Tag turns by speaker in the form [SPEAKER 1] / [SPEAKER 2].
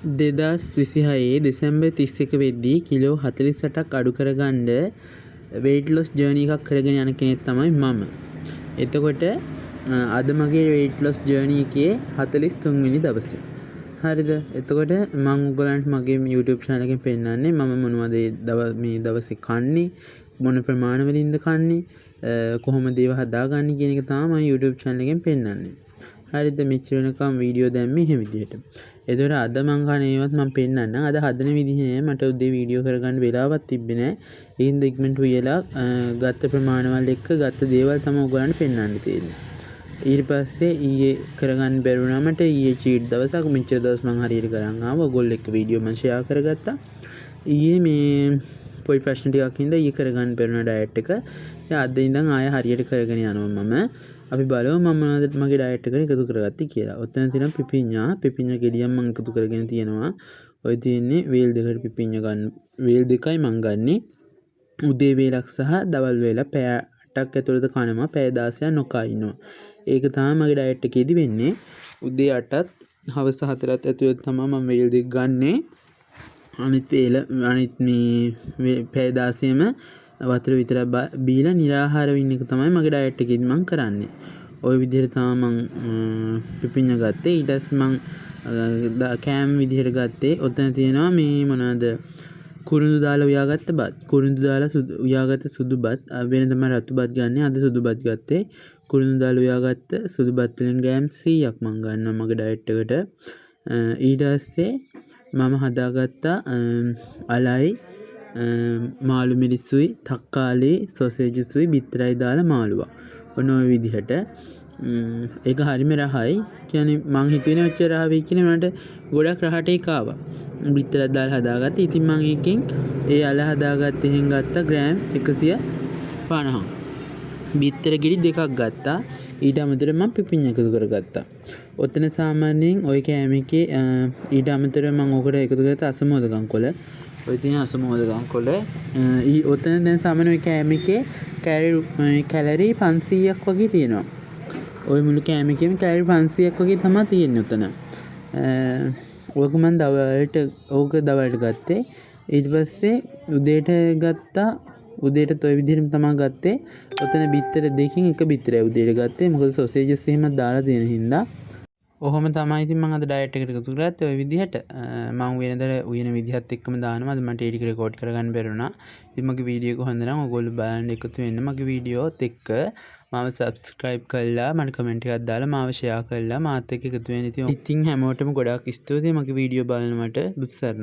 [SPEAKER 1] 2026 දෙසැම්බර් 31 වෙද්දී කිලෝ 48ක් අඩු කරගන්න වෙයිට් ලොස් ජර්නි එකක් කරගෙන යන කෙනෙක් තමයි මම. එතකොට අද මගේ වෙයිට් ලොස් ජර්නි එකේ 43 වෙනි දවස. හරිද? එතකොට මං ඔයගලන්ට මගේ YouTube channel එකෙන් පෙන්නන්නේ මම මොනවද මේ දවසේ කන්නේ, මොන ප්‍රමාණ වලින්ද කන්නේ, කොහොමද ඒවා හදාගන්නේ කියන එක තමයි මම YouTube channel එකෙන් පෙන්නන්නේ. හරිද? මෙච්චර වෙනකම් වීඩියෝ දැම්මේ එහෙම විදිහට. එතකොට අද මං කන ඒවත් මං පෙන්නන්නම්. අද හදන විදිහ නෑ, මට උදේ වීඩියෝ කරගන්න වෙලාවක් තිබ්බේ නෑ. ඒ හින්දා ඉක්මනට උයලා ගත්ත ප්‍රමාණවල් එක්ක ගත්ත දේවල් තමයි ඔයගලන්ට පෙන්නන්න තියෙන්නේ. ඊට පස්සේ ඊයේ කරගන්න බැරි වුණා මට. ඊයේ චීට් දවසක්. මෙච්චර දවස් මං හරියට කරන් ආවා. ඔයගොල්ලෝ එක්ක වීඩියෝ මං ෂෙයා කරගත්තා. ඊයේ මේ පොඩි ප්‍රශ්න ටිකක් හින්දා ඊයේ කරගන්න බැරි වුණා ඩයට් එක. ඉතින් අද ඉඳන් ආයෙ හරියට කරගෙන යනවා මම. අපි බලමු මම මොනවද මගේ ඩයට් එකට එකතු කරගත්තේ කියලා. ඔතන තියෙනවා පිපිඤ්ඤා. පිපිඤ්ඤා ගෙඩියක් මං එකතු කරගෙන තියෙනවා. ඔය තියෙන්නේ වේල් දෙකට පිපිඤ්ඤා ගන්න. වේල් දෙකයි මං ගන්නෙ. උදේ වේලක් සහ දවල් වේලක් පැය 8ක් ඇතුළත කනවා. පැය 16ක් නොකා ඉන්නවා. ඒක තමයි මගේ ඩයට් එකේදී වෙන්නේ. උදේ 8ත් හවස 4ත් ඇතුළත තමයි මම වේල් දෙක ගන්නෙ. අනිත් වේල අනිත් මේ පැය 16ම වතුර විතරක් බීලා නිරාහාරව ඉන්න එක තමයි මගේ ඩයට් එකේදී මං කරන්නේ. ඔය විදිහට තමයි මං පිපිඤ්ඤා ගත්තේ. ඊට පස්සේ මං කෑම විදිහට ගත්තේ ඔතන තියෙනවා මේ මොනවාද, කුරුඳු දාලා උයාගත්ත බත්. කුරුඳු දාලා උයාගත්ත සුදු බත්. වෙනද මම රතු බත් ගන්නෙ. අද සුදු බත් ගත්තේ. කුරුඳු දාලා උයාගත්ත සුදු බත් වලින් ග්‍රෑම් 100ක් මං ගන්නවා මගේ ඩයට් එකට. ඊට පස්සේ මම හදාගත්තා අලයි මාළු මිරිසුයි තක්කාලි සොසේජසුයි බිත්තරයි දාලා මාළුවක්. ඔන්න ඔය විදිහට. ඒක හරිම රහයි. කියන්නේ මං හිතුවේ නෑ ඔච්චර රහ වෙයි කියලා. උනාට ගොඩක් රහට ඒක ආවා. බිත්තරක් දාලා හදාගත්තා. ඉතින් මං ඒකෙන් ඒ අල හදාගත්ත එහෙන් ගත්තා ග්‍රෑම් 150. බිත්තර ගෙඩි දෙකක් ගත්තා. ඊට අමතරව මං පිපිඤ්ඤා එකතු කරගත්තා. ඔතන සාමාන්‍යයෙන් ඔය කෑම එකේ ඊට අමතරව මං ඕකට එකතු කරගත්තා අසමෝදගම් කොළ. ඔය තියෙන අසමෝදගම් කොළ. ඔතන දැන් සාමාන්‍ය ඔය කෑම එකේ කැලරි 500ක් වගේ තියෙනවා. ඔය මුළු කෑම එකේම කැලරි 500ක් වගේ තමයි තියෙන්නේ ඔතන. ඕක මං දවල්ට, ඕක දවල්ට ගත්තේ. ඊට පස්සේ උදේට ගත්තා. උදේටත් ඔය විදිහටම තමා ගත්තේ. ඔතන බිත්තර දෙකකින් එක බිත්තරයි උදේට ගත්තේ. මොකද සොසේජස් එහෙමත් දාලා තියෙන හින්දා. ඔහොම තමයි ඉතින් මං අද ඩයට් එකට එකතු කරගත්තේ ඔය විදිහට. මං වෙනදට උයන විදිහත් එක්කම දානවා. අද මට ඒ ටික රෙකෝඩ් කරගන්න බැරි වුණා. ඉතින් මගේ වීඩියෝ එක හොඳ නම් ඔයගොල්ලෝ බලන්න එකතු වෙන්න මගේ වීඩියෝත් එක්ක. මාව සබ්ස්ක්‍රයිබ් කරලා, මට කමෙන්ට් එකක් දාලා, මාව ෂෙයා කරලා මාත් එක්ක එකතු වෙන්න. ඉතින් හැමෝටම ගොඩාක් ස්තුතියි මගේ වීඩියෝ බලනවට. බුදු සරණයි.